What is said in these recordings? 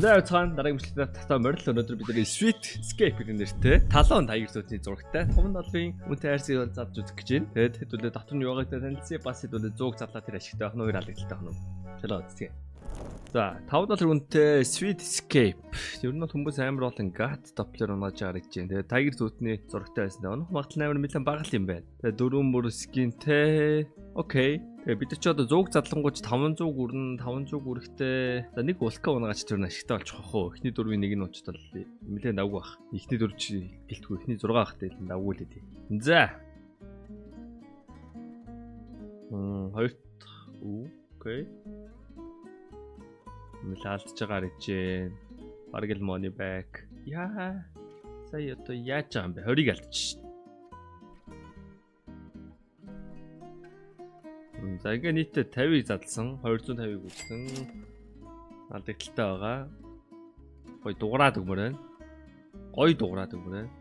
За цаана дараагийн бичлэгтээ татаа морил өнөөдөр бид нэр Sweet Escape гэдэг нэртэй Talon Tiger зүүдний зурагтай 5 долларын үнэтэй хайрцгийг задж үзэх гэж байна. Тэгээд хэдүүлээ дотор нь юугаатай танилцъя, бас хэдүүлээ 100 задлаа тэр ашигтай байх нь хоёр алдагдaltaй байх нь. Чалаа үзье. За 5 доллар үнэтэй Sweet Escape. Ер нь бол хүмүүс амар олон Gat Doppler унааж байгаа гэж байна. Тэгээд Tiger зүүдний зурагтай байсан. Унах магадлал амар нэлээд бага л юм байна. Тэгээд дөрвөн мөр скинтэй. Окей. Тэгээ бид нар ч одоо 100 задлангууч 500 гүрэн 500 гүрэхтэй. За нэг улка унаач тэр нь ашигтай болчих واخ уу. Эхний дөрвийн нэг нь унчтал нэлээд давгүй бах. Эхний дөрв чи гэлтгүй эхний 6 ахтай л давгүй л дээ. За. Хоёр дахь окей. Нэлээд алдж байгаа харагдаж. Бараг л money back. Яа. Сая одоо яаж байгаа юм бэ? 20-ыг алдчих. За ингээ нийтдээ 50-ыг задлсан, 250-ыг үзсэн. Алдагдaltaй байгаа. Гой дуграад өгмөр байна. Гой дуграад өгмөр байна.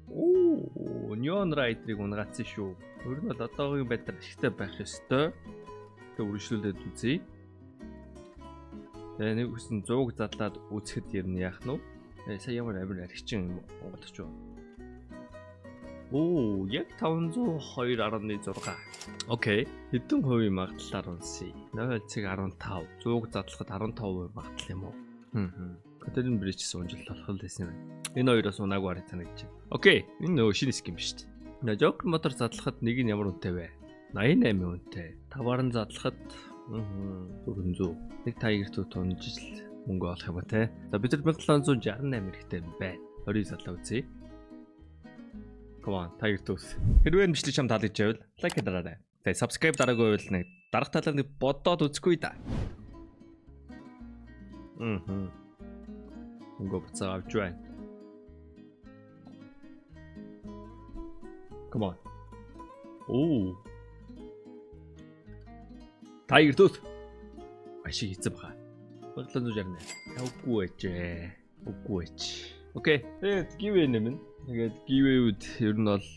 Оо, Neon Rider-ыг унгаацсан шүү. Өөр нь бол одоогийн байдлаар ашигтай байх ёстой. Тэг үргэлжлүүлээд үзье. Тэгээ нэг үсэн 100-г задлаад үзэхэд ер нь яах нь вэ? Сая ямар амар архичин унгалах ч юу. Оо, яг 502.6. Окей. Хэдэн хувийн магадлалаар унсъя? 0.15. 100-г задлахад 15% магадлал юм уу? Катерин Бричс унжил болох л байсан юм байна. Энэ хоёроос унаагүй харагдана санагдаж байна. Окей. Энэ нөгөө шинэ ским биш үү? Joker мотор задлахад нэг нь ямар үнэтэй вэ? 88 үнэтэй. Таваар нь задлахад 400. Нэг Tiger Tooth унжил мөнгө олох юм ба те. За бид нар 1768 хэрэгтэй байна. 20 задлаа үзье. Come on, Tiger Tooth. Хэрвээ энэ бичлэг чам таалагдж байвал лайк дараарай. Тэгээ subscribe дараагүй байвал нэг дарах талаар нэг бодоод үзэхгүй да. Мөнгө буцаа авч байна. Come on. Оо. Tiger Tooth. Ашиг хийцэн баха. 1768. Үгүй ээжээ. Үгүй ээж. Окей. Тэгээд giveaway нэмнэ. Тэгээд giveaway-үүд ер нь бол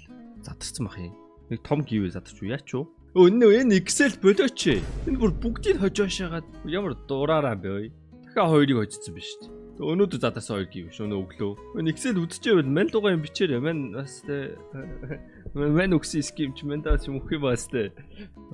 задарсан бах юм. Нэг том giveaway задарч уу яач уу? Өө энэ Excel болооч. Энэ бүр бүгдийг хожоошаагаад ямар дураараа бэ ой. Дахиад хоёрыг хожицсан биш үү? Өнөөдөр задарсан хоёр giveaway шүү өнөө өглөө. Энэ Excel үзчихээвэл мань дугаа юм бичээрэй. Мань бас тэ мань өгсөн ским чи мань даас юм өгөх юм бас тэ.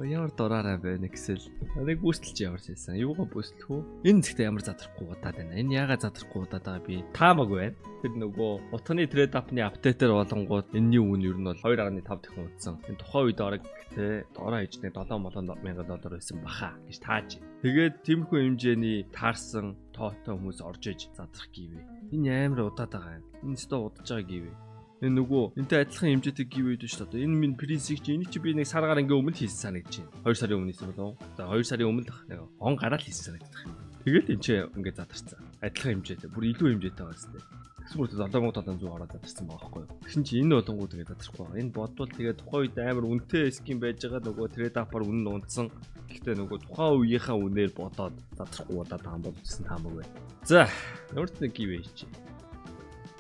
Ямар дураараа бэ Excel. Нэг бүүстэл чи ямар шээсэн. Юугаа бүүстлэх үү? Энэ зэгтээ ямар задрахгүй удаад байна. Энэ яагаад задрахгүй удаад байгаа би таамаг байна. Тэр нөгөө утганы трейд апны апдейтер болонгууд энэний үн ер нь бол 2.5 дахин унтсан. Энэ тухайн үед орог те дороо хийж нэг 7 мянган доллар байсан баха гэж тааж. Тэгээд тиймэрхүү хэмжээний таарсан тоотой хүмүүс орж иж задрах гівэ. Энэ амар удаад байгаа юм. Энэ өстө удаж байгаа гівэ. Энэ нөгөө энтэй адилхан хэмжээтэй гівэ байдаг шүү дээ. Одоо энэ минь принцийг чи энийг чи би нэг саргаар ингээ өмнө хийсэн санагдаж байна. 2 сарын өмнө хийсэн болов уу? За 2 сарын өмнө л нэг он гараад хийсэн санагдах юм. Тэгэл энэ чи ингээ задарсан. Адилхан хэмжээтэй, бүр илүү хэмжээтэй байгаа зү. Тэгсэн мөртөө 7700 ороод задарсан байгаа байхгүй юу. Тэгсэн чи энэ болонгууд ингээ задрахгүй байгаа. Энэ бодвол тэгээ тухайн үед амар үнэтэй скин байж байгаа нөгөө трейд апаар үнэн унтсан. Гэхдээ нөгөө тухайн үеийнхаа үнээр бодоод задрахгүй удаад байгаа юм бол гэсэн таамаг байна. За, ямар ч нэг giveaway чи.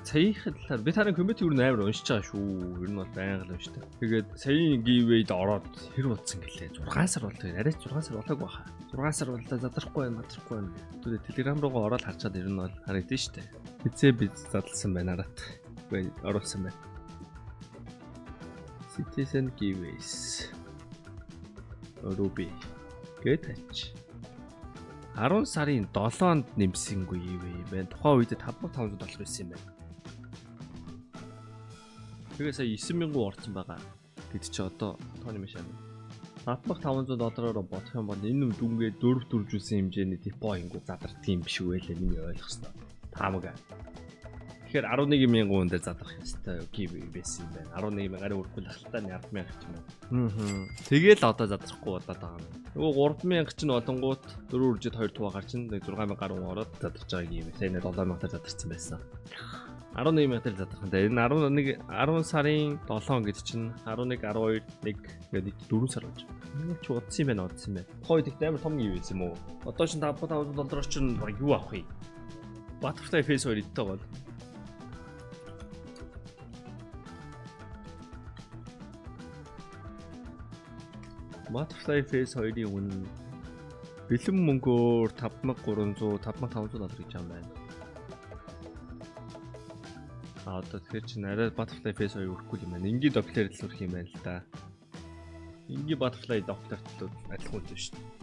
Саяынхаа талаар би таны коммент юу амар уншиж байгаа шүү. Ер нь бол байнга л уншдаг. Тэгээд саяын giveaway-д ороод хэр удсан гэлээ. 6 сар болтой. Арай 6 сар болоог баха. 6 сар боллоо задрахгүй байна, задрахгүй байна. Тэгээд Telegram руугаа ороод харчаад ер нь бол харагдана шүү дээ. Хизээ би задлсан байна арат. Үгүй оруулсан байна. Citizen giveaways. Ruby гээд тач. 10 сарын 7-нд нэмсэнгүй юм байна. Тухайн үед 5500 доллар байсан юм байна. Тэгээ сая 9000 орсон байгаа. Гэт чи одоо тооны маш аа. 5500 доллараар бодох юм бол энэ дүнгээ 4 дөрвжүүлсэн хэмжээний депо ингүү задардаг юм биш үү лээ миний ойлгох ёстой. Таамаг. Тэгэхээр 11000 үндэ задрах ёстой giveaway байсан юм байна. 11000 гаруй өрөхгүй л ахaltaа 100000 ч юм уу. Тэгэл одоо задрахгүй болоод байгаа юм. Нөгөө 3000 чинь болонгууд 4 үржид 2 туваа гарч ин 6000 гаруй ороод задарч байгаа giveaway. Сайн 7000 дээр задарсан байсан. 11 дээр задрах юм. Энэ 11 10 сарын 7 гэдэг чинь 11 12 1 гэдэг нийт 4 сар болж байна. Нэг ч удсан юм байна, удсан юм байна. Тухайн үед их амар том giveaway байсан юм уу? Одоо чинь 5500 доллараар чинь баг юу авах юм? Butterfly Face 2 иддэг бол. Butterfly Face 2-ын үн Бэлэн мөнгөөр 5300 5500 доллар гэж юм байна. А одоо тэгэхээр чинь арай Butterfly Face 2 өрөхгүй юм байна. Энгийн Doppler л өрөх юм байна л да. Энгийн Butterfly Doppler-тэй адилхан үйл шүү дээ.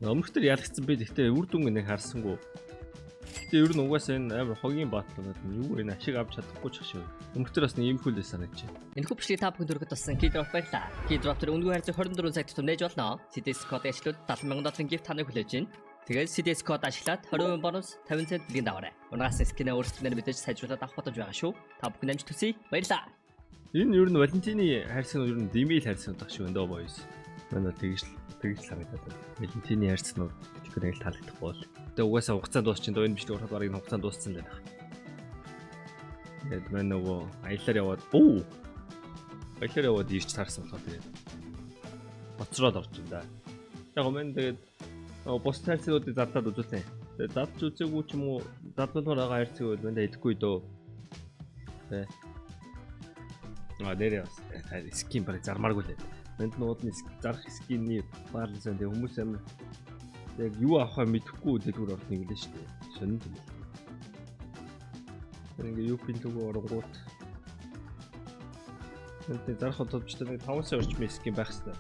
Өмнөх төр ялагдсан би, гэхдээ үр дүн нэг харсангүй. Гэтэ ер нь угаасаа энэ амар хогийн battle-ууд нь юу энэ ашиг авч чадахгүй ч шиг. Өмнөх төр бас нэг иймхүү л санагдчих. Энэхүү бичлэгийг та бүхэнд хүргэх туссан Keydrop баярлалаа. Keydrop дээр үнэгүй хайрцаг 24 цаг тутам нээж болно. CDS код ашиглаад 70,000 долларын gift таныг хүлээж байна. Тэгээд CDS код ашиглаад 20% бонус 50 цент бэлгийн даваарай. Унгаас skin ээ өөрсдөө мэдээж сайжруулаад авах боломж байгаа шүү. Та бүхэн амжилт хүсье. Баярлалаа. Энэ ер нь Валентины хайрцаг нь ер нь Димил хайрцагнууд ах шиг байна дөө boys. Манай тэгж л харагдаад байна. Валентины хайрцагнууд тэгэхээр нэг л таалагдахгүй бол. Тэгээ угаасаа хугацаа дуусчин дөө, энэ бичлэг ороход бараг энэ хугацаа дууссан л байна. Тэгээд мань нөгөө аяллаар яваад оо аяллаар яваад ирч таарсан болохоор тэгээд боцроод орж ин да. Яг мань тэгээд нөгөө бус хайрцагнуудыг задлаад үзүүлсэн. Тэгээд задж үзээгүй ч юм уу, задлуулмаар байгаа хайрцаг бол мань хэлэхгүй дөө. Тэ. А нэрээ бас skin бараг зармааргүй л. Манд нууд нь зарах skin ний баланс энэ хүмүүс амар яг юу авахаа мэдэхгүй дэлгүүр орох нэг лээ шүү дээ. Сонин юм. Тэр ингээ юу пин лүгөө оронгууд Энд зарах удамжтай нэг 5 сая орчмын skin байх хэрэгтэй.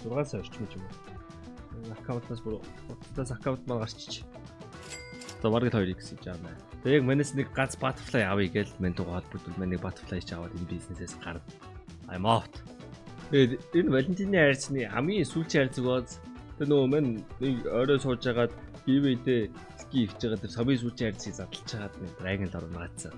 5 сая, 6 сая орчмын ч юм уу. Аккаунтаас бүр утасаас аккаунт маань гарчиж. За бараг л 2x хийж байгаа юм. Тэгээ яг манайс нэг ганц butterfly авъя гээл мань тугаа холбогдвол мань нэг butterfly ч аваад энэ бизнесээс гарна. I'm out. Тэгээд энэ Валентины хайрцны хамгийн сүүлчийн хайрцаг бооз. Тэгээ нөгөө мань нэг орой сууж хагаад giveaway-дээ skin хийж байгаа тэр хамгийн сүүлчийн хайрцгийг задлж хагаад нэг Dragon Lore наацсан.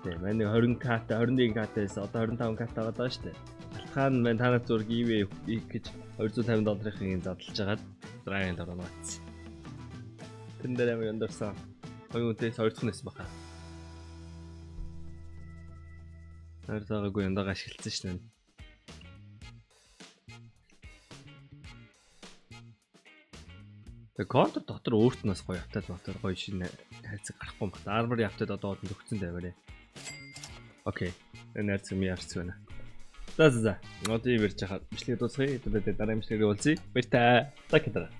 Тэгээ мань нэг 20k-тай, 21k-тай байсан. Одоо 25k-тай байгаа даа шүү дээ. Алтхан мань танаас зур giveaway хийх гэж 250 долларын задлж хагаад Dragon Lore наацсан. Тэрэн дээр амар яндарсан. Хоёр үнэтэйс хоёр дахь нь байсан баха. Хоёр таагаагүй яндаага ашигласан шнэ. Тэгээ контр дотор өөрт нь бас гоё автаад дотор гоё шинэ хайрцаг гарахгүй юм байна. Armor автаад одоо бол төгцсөн тавиарэ. Окей. Энэ хайрцаг ми ярьц байна. За за за. Одоо ийм ярьж хахад бичлэгээ дуусгая. Тэгээд дараа бичлэгээр уулзъя. Баяр та. За кэтара.